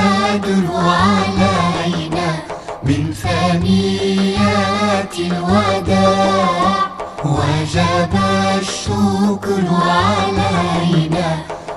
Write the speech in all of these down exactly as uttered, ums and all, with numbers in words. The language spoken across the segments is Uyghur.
البدر علينا من ثنيات الوداع، وجب الشكر علينا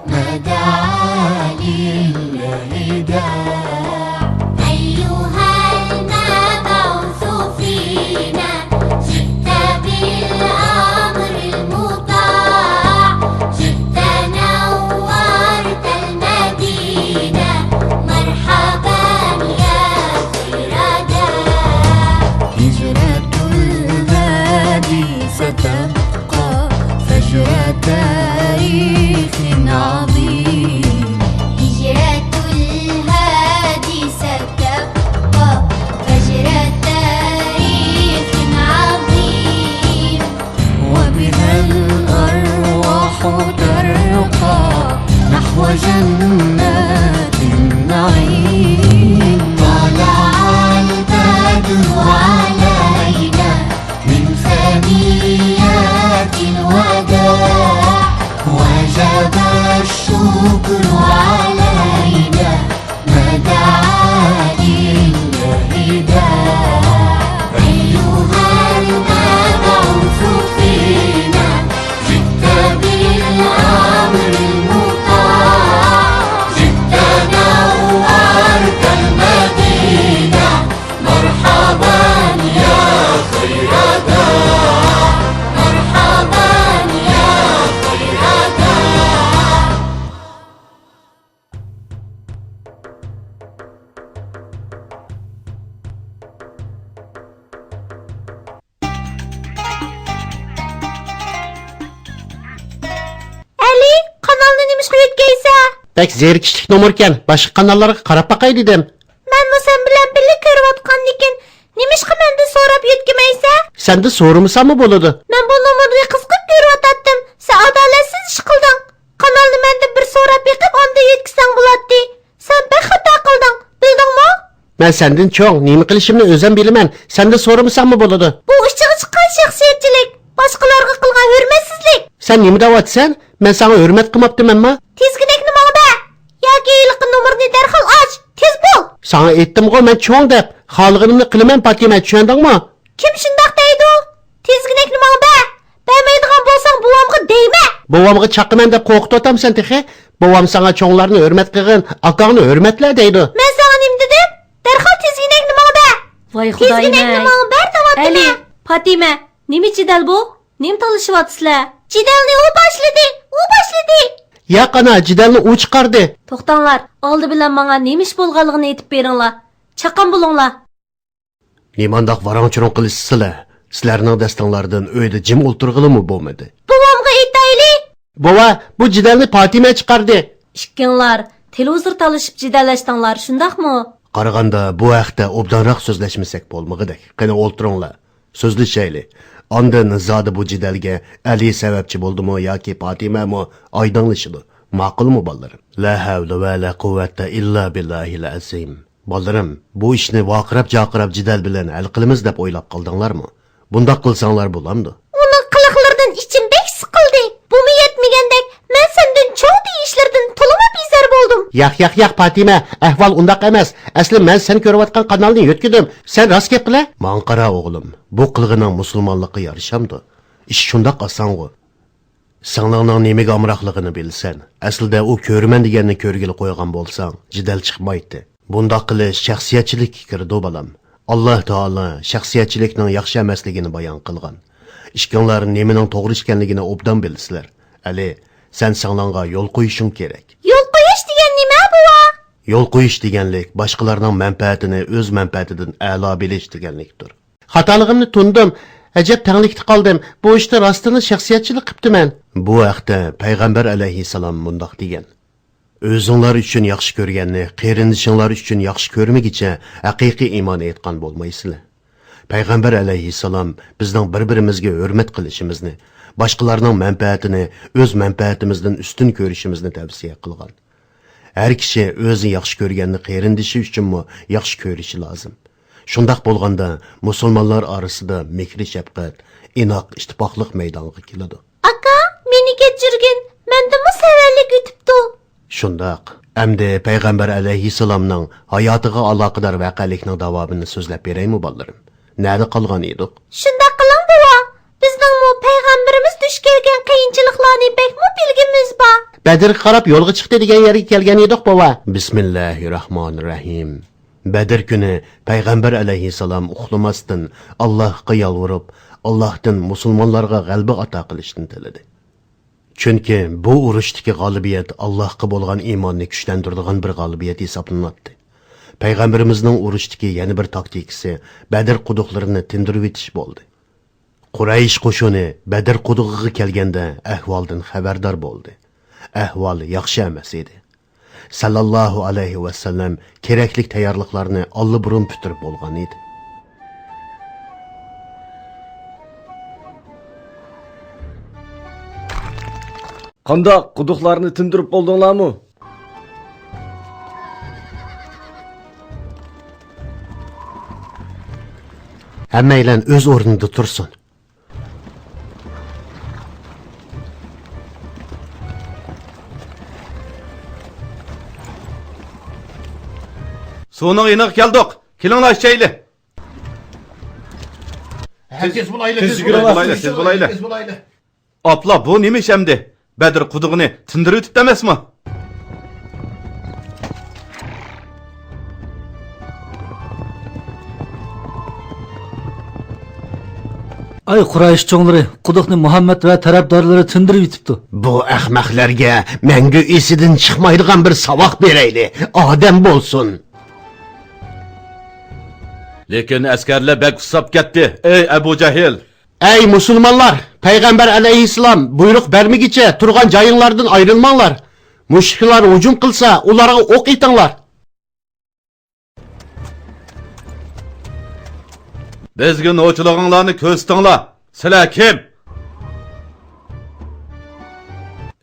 ما دعا لله داع. أيها المبعوث فينا، جئت بالأمر المطاع، جئت نورت المدينة، مرحبا يا خير داع. هجرة الهادي ستبقى فجر تاريخ عظيم. هجرة الهادي ستبقى فجر تاريخ عظيم. وبها الأرواح ترقى نحو جنات النعيم. طلع البدر علينا من ثنيات الوداع، وجب الشكر علينا ما دعا لله داع. أيها المبعوث فينا، جئت بالأمر المطاع، جئت نورت المدينة، مرحبا يا خير داع، مرحبا يا خير داع. ئەلى، قانالنى نېمىشقا يۆتكەيسە؟ بەك زېرىكىشلىك نومۇركەن، باشقا قاناللارغا قاراپ باقاي دېدىم. مەنمۇ سەن بىلەن بىللە كۆرۈۋاتقاندىكىن، نېمىشقا مەندىن سوراپ يۆتكىمەيسە؟ سەندىن سورىمىساممۇ بولىدۇ. مەن بۇ نومۇرنى قىزىقىپ كۆرۈۋاتاتتىم. سەن ئادالەتسىز ئىش قىلدىڭ. قانالنى مەندىن بىر سوراپ بېقىپ، ئاندىن يۆتكىسەڭ بولاتتى. سەن بەك خاتا قىلدىڭ، بىلدىڭمۇ؟ مەن سەندىن چوڭ، نېمە قىلىشىمنى ئۆزۈم بىلىمەن، سەندىن سورىمىساممۇ بولىدۇ. بۇ ئىچىغا چىققان شەخسىيەتچىلىك، باشقىلارغا قىلغان ھۆرمەتسىزلىك. سەن نېمە دەۋاتىسەن؟ مەن ساڭا ھۆرمەت قىلماپتىمەنما؟ تىزگىنەكنى ماڭا بەر! ياكى ھېلىقى نومۇرنى دەرھال ئاچ! تېز بول! ساڭا ئېيتتىمغۇ مەن چوڭ دەپ، خالىغىنىمنى قىلىمەن پاتىمە، چۈشەندىڭمۇ؟ كىم شۇنداق دەيدۇ؟ تىزگىنەكنى ماڭا بەر! بەرمەيدىغان بولساڭ بوۋامغا دەيمە! بوۋامغا چاقىمەن دەپ قورقۇتۇۋاتامسەن تېخى؟ بوۋام ساڭا چوڭلارنى ھۆرمەت قىلغىن، ئاكاڭنى ھۆرمەتلە دەيدۇ. مەن ساڭا نېمە دېدىم؟ دەرھال تىزگىنەكنى ماڭا بەر! ۋاي خۇدايىم-ئەي! تىزگىنەكنى ماڭا بەر دەۋاتىمەن! ئەلى، پاتىمە، نېمە جېدەل بۇ؟ نېمە تالىشىۋاتىسىلەر؟ جېدەلنى ئۇ باشلىدى، ئۇ باشلىدى! ياق ئانا، جېدەلنى ئۇ چىقاردى. توختاڭلار، ئالدى بىلەن ماڭا نېمە ئىش بولغانلىقىنى ئېيتىپ بېرىڭلار. چاققان بولۇڭلار. نېمانداق ۋاراڭ-چۇرۇڭ قىلىشىسىلەر؟ سىلەرنىڭ دەستەڭلاردىن ئۆيدە جىم ئولتۇرغىلىمۇ بولمىدى. بوۋامغا ئېيتايلى! بوۋا، بۇ جېدەلنى پاتىمە چىقاردى. ئىككىڭلار تېلېۋىزور تالىشىپ جېدەللەشتىڭلار، شۇنداقمۇ؟ قارىغاندا بۇ ھەقتە ئوبدانراق سۆزلەشمىسەك بولمىغۇدەك. قېنى ئولتۇرۇڭلار، سۆزلىشەيلى. ئاندىن زادى بۇ جېدەلگە ئەلى سەۋەبچى بولدىمۇ ياكى پاتىمەمۇ ئايدىڭلىشىدۇ. ماقۇلمۇ بالىلىرىم؟ لا ھەۋلە ۋە لا قۇۋۋەتە ئىللا بىللاھىل ئەزىم. بالىلىرىم، بۇ ئىشنى ۋارقىراپ-جارقىراپ جېدەل بىلەن ھەل قىلىمىز دەپ ئويلاپ قالدىڭلارمۇ؟ بۇنداق قىلساڭلار بولامدۇ؟ ئۇنىڭ قىلىقلىرىدىن ئىچىم بەك سىقىلدى. بۇمۇ يەتمىگەندەك، مەن سەندىن چوڭ دېيىشلىرىدىن تولىمۇ بىزار بولدۇم. ياق، ياق، ياق، پاتىمە، ئەھۋال ئۇنداق ئەمەس. ئەسلى مەن سەن كۆرۈۋاتقان قانالنى يۆتكىدىم. سەن راست گەپ قىلە. ماڭا قارا، ئوغلۇم، بۇ قىلغىنىڭ مۇسۇلمانلىققا يارىشامدۇ؟ ئىش شۇنداق ئاسانغۇ. سىڭلىڭنىڭ نېمىگە ئامراقلىقىنى بىلىسەن. ئەسلىدە ئۇ كۆرىمەن دېگەننى كۆرگىلى قويغان بولساڭ، جېدەل چىقمايتتى. بۇنداق قىلىش شەخسىيەتچىلىككە كىرىدۇ، بالام. ئاللا تائالا شەخسىيەتچىلىكنىڭ ياخشى ئەمەسلىكىنى بايان قىلغان. ئىككىڭلار نېمىنىڭ توغرا ئىكەنلىكىنى ئوبدان بىلىسىلەر. ئەلى، سەن سىڭلىڭغا يول قويۇشۇڭ كېرەك. يول قويۇش دېگەن نېمە، بوۋا؟ يول قويۇش دېگەنلىك باشقىلارنىڭ مەنپەئەتىنى ئۆز مەنپەئەتىدىن ئەلا بىلىش دېگەنلىكتۇر. خاتالىقىمنى تونۇدۇم. ئەجەب تەڭلىكتە قالدىم. بۇ ئىشتا راستىنلا شەخسىيەتچىلىك قىپتىمەن. بۇ ھەقتە پەيغەمبەر ئەلەيھىسسالام مۇنداق دېگەن: ئۆزۈڭلار ئۈچۈن ياخشى كۆرگەننى قېرىندىشىڭلار ئۈچۈن ياخشى كۆرمىگۈچە ھەقىقىي ئىمان ئېيتقان بولمايسىلەر. پەيغەمبەر ئەلەيھىسسالام بىزنىڭ بىر-بىرىمىزگە ھۆرمەت قىلىشىمىزنى، باشقىلارنىڭ مەنپەئەتىنى ئۆز مەنپەئەتىمىزدىن ئۈستۈن كۆرۈشىمىزنى تەۋسىيە قىلغان. ھەر كىشى ئۆزى ياخشى كۆرگەننى قېرىندىشى ئۈچۈنمۇ ياخشى كۆرۈشى لازىم. شۇنداق بولغاندا، مۇسۇلمانلار ئارىسىدا مېھرى-شەپقەت، ئىناق، ئىتتىپاقلىق مەيدانغا كېلىدۇ. ئاكا، مېنى كەچۈرگىن، مەندىنمۇ سەۋەنلىك ئۆتۈپتۇ. شۇنداق. ئەمدى پەيغەمبەر ئەلەيھىسسالامنىڭ ھاياتىغا ئالاقىدار ۋەقەلىكنىڭ داۋامىنى سۆزلەپ بېرەيمۇ، بالىلىرىم؟ نەدە قالغان ئىدۇق؟ شۇنداق قىلىڭ، بوۋا. بىزنىڭمۇ پەيغەمبىرىمىز دۇچ كەلگەن قىيىنچىلىقلارنى بەكمۇ بىلگۈمىز بار. بەدرگە قاراپ يولغا چىقتى دېگەن يەرگە كەلگەن ئىدۇق، بوۋا. بىسمىللاھىرراھمانىرراھىم. بەدر كۈنى پەيغەمبەر ئەلەيھىسسالام ئۇخلىماستىن، ئاللاھقا يالۋۇرۇپ، ئاللاھتىن مۇسۇلمانلارغا غەلىبە ئاتا قىلىشنى تىلىدى. چۈنكى بۇ ئۇرۇشتىكى غالىبىيەت ئاللاھقا بولغان ئىماننى كۈچلەندۈرىدىغان بىر غالىبىيەت ھېسابلىناتتى. پەيغەمبىرىمىزنىڭ ئۇرۇشتىكى يەنە بىر تاكتىكىسى بەدر قۇدۇقلىرىنى تىندۇرۇۋېتىش بولدى. قۇرەيش قوشۇنى بەدر قۇدۇقىغا كەلگەندە ئەھۋالدىن خەۋەردار بولدى. ئەھۋال ياخشى ئەمەس ئىدى. سەللەللاھۇ ئەلەيھى ۋەسەللەم كېرەكلىك تەييارلىقلارنى ئاللىبۇرۇن پۈتتۈرۈپ بولغان ئىدى. قانداق، قۇدۇقلارنى تىندۇرۇپ بولدۇڭلارمۇ؟ ھەممەيلەن ئۆز ئورنىدا تۇرسۇن. سۇنىڭ يېنىغا كەلدۇق. كېلىڭلار ئىچەيلى. تېز، تېز بولايلى، تېز بولايلى، تېز بولايلى. ئاپلا، بۇ نېمە ئىش ئەمدى؟ بەدر قۇدۇقىنى تىندۇرۇۋېتىپتۇ ئەمەسمۇ؟ ئاي قۇرەيش چوڭلىرى، قۇدۇقنى مۇھەممەد ۋە تەرەپدارلىرى تىندۇرۇۋېتىپتۇ. بۇ ئەخمەقلەرگە مەڭگۈ ئېسىدىن چىقمايدىغان بىر ساۋاق بېرەيلى، ئادەم بولسۇن. لېكىن ئەسكەرلەر بەك ئۇسساپ كەتتى، ئەي ئەبۇ جەھىل! ئەي مۇسۇلمانلار، پەيغەمبەر ئەلەيھىسسالام بۇيرۇق بەرمىگىچە تۇرغان جايىڭلاردىن ئايرىلماڭلار. مۇشرىكلار ھۇجۇم قىلسا، ئۇلارغا ئوق ئېتىڭلار. بىزگە نوچىلىقىڭلارنى كۆرسىتىڭلار. سىلەر كىم؟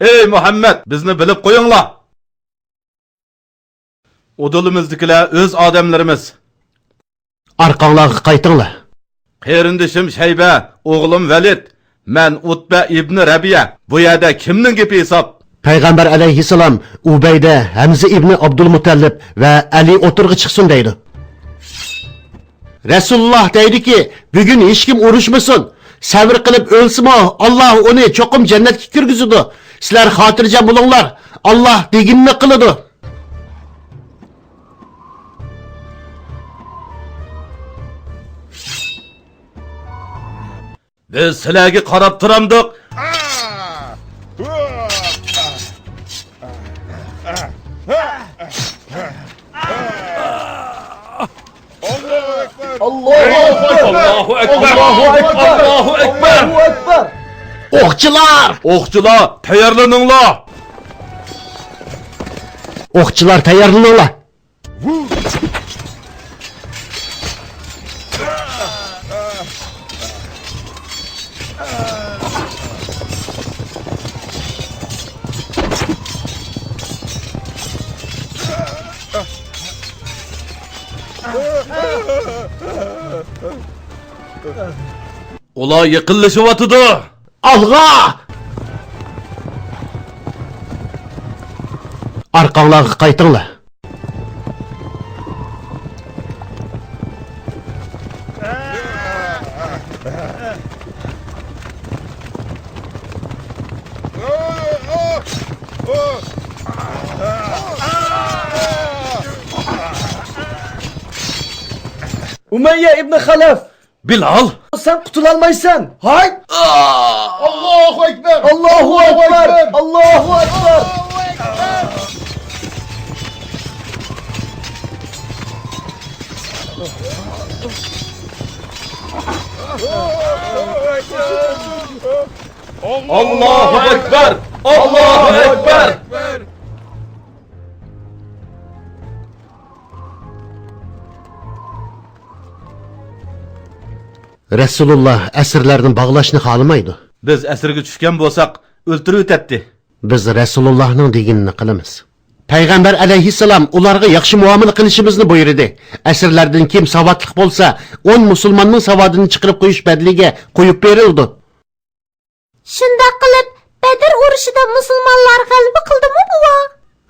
ئەي مۇھەممەد، بىزنى بىلىپ قويۇڭلار. ئۇدۇلىمىزدىكىلەر ئۆز ئادەملىرىمىز. ئارقاڭلارغا قايتىڭلار. قېرىندىشىم شەيبە، ئوغلۇم ۋەلىد، مەن ئۇتبە ئىبنى رەبىئە. بۇ يەردە كىمنىڭ گېپى ھېساب؟ پەيغەمبەر ئەلەيھىسسالام، ئۇبەيدە، ھەمزە ئىبنى ئابدۇلمۇتەللىپ ۋە ئەلى ئوتتۇرىغا چىقسۇن دەيدۇ. رەسۇلۇللاھ دەيدۇكى، بۈگۈن ھېچكىم ئۇرۇشمىسۇن. سەۋر قىلىپ ئۆلسىمۇ، ئاللاھ ئۇنى چوقۇم جەننەتكە كىرگۈزىدۇ. سىلەر خاتىرجەم بولۇڭلار، ئاللاھ دېگىنىنى قىلىدۇ. بىز سىلەرگە قاراپ تۇرامدۇق. ئاللاھۇ ئەكبەر! ئاللاھۇ ئەكبەر! ئاللاھۇ ئەكبەر! ئاللاھۇ ئەكبەر! ئوقچىلار! ئوقچىلار، تەييارلىنىڭلار! ئوقچىلار، تەييارلىنىڭلار! ئۇلار يېقىنلىشىۋاتىدۇ. ئالغا! ئارقاڭلارغا قايتىڭلار. ئۇمەييە ئىبنى خەلەف! بىلال! سەن قۇتۇلالمايسەن! ھاي! ئاللاھۇ ئەكبەر! ئاللاھۇ ئەكبەر! ئاللاھۇ ئەكبەر! ئاللاھۇ ئەكبەر! ئاللاھۇ ئەكبەر! رەسۇلۇللاھ ئەسىرلەرنى باغلاشنى خالىمايدۇ. بىز ئەسىرگە چۈشكەن بولساق، ئۆلتۈرۈۋېتەتتى. بىز رەسۇلۇللاھنىڭ دېگىنىنى قىلىمىز. پەيغەمبەر ئەلەيھىسسالام ئۇلارغا ياخشى مۇئامىلە قىلىشىمىزنى بۇيرۇدى. ئەسىرلەردىن كىم ساۋاتلىق بولسا، ئون مۇسۇلماننىڭ ساۋادىنى چىقىرىپ قويۇش بەدىلىگە قويۇپ بېرىلىدۇ. شۇنداق قىلىپ، بەدر ئۇرۇشىدا مۇسۇلمانلار غەلىبە قىلدىمۇ، بوۋا؟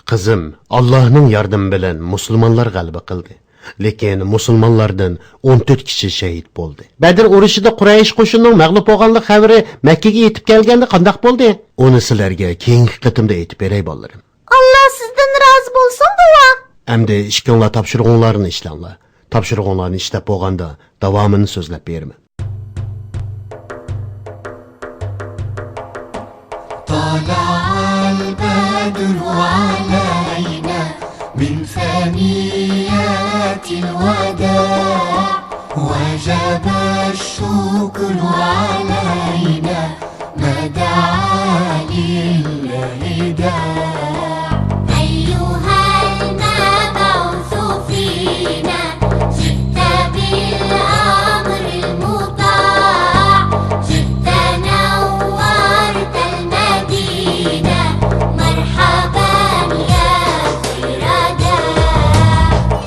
قىزىم، ئاللاھنىڭ ياردىمى بىلەن مۇسۇلمانلار غەلىبە قىلدى. لېكىن مۇسۇلمانلاردىن ئون تۆت كىشى شەھىت بولدى. بەدر ئۇرۇشىدا قۇرەيش قوشۇنىنىڭ مەغلۇپ بولغانلىق خەۋىرى مەككىگە يېتىپ كەلگەندە قانداق بولدى؟ ئۇنى سىلەرگە كېيىنكى قېتىمدا ئېيتىپ بېرەي، بالىلىرىم. ئاللا سىزدىن رازى بولسۇن، بوۋا. ئەمدى ئىككىڭلار تاپشۇرۇقۇڭلارنى ئىشلەڭلار. تاپشۇرۇقۇڭلارنى ئىشلەپ بولغاندا داۋامىنى سۆزلەپ بېرىمەن. طلع البدر علينا من ثنيات الوداع، وجب الشكر علينا ما دعا لله داع. أيها المبعوث فينا، جئت بالأمر المطاع، جئت نورت المدينة، مرحبا يا خير داع.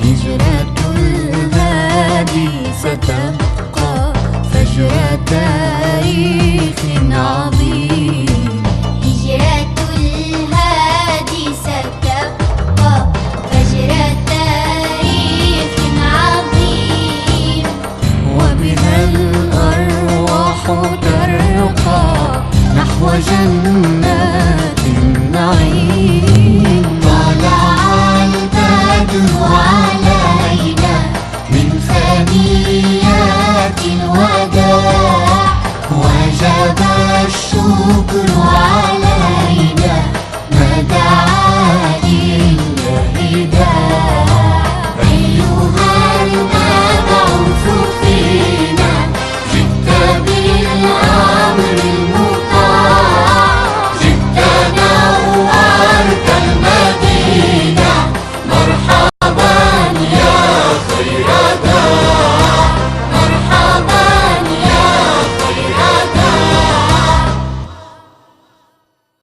هجرة الهادي ستبقى فجر تاريخ عظيم. هجرة الهادي ستبقى فجر تاريخ عظيم. وبها الأرواح ترقى نحو جنات النعيم. طلع البدر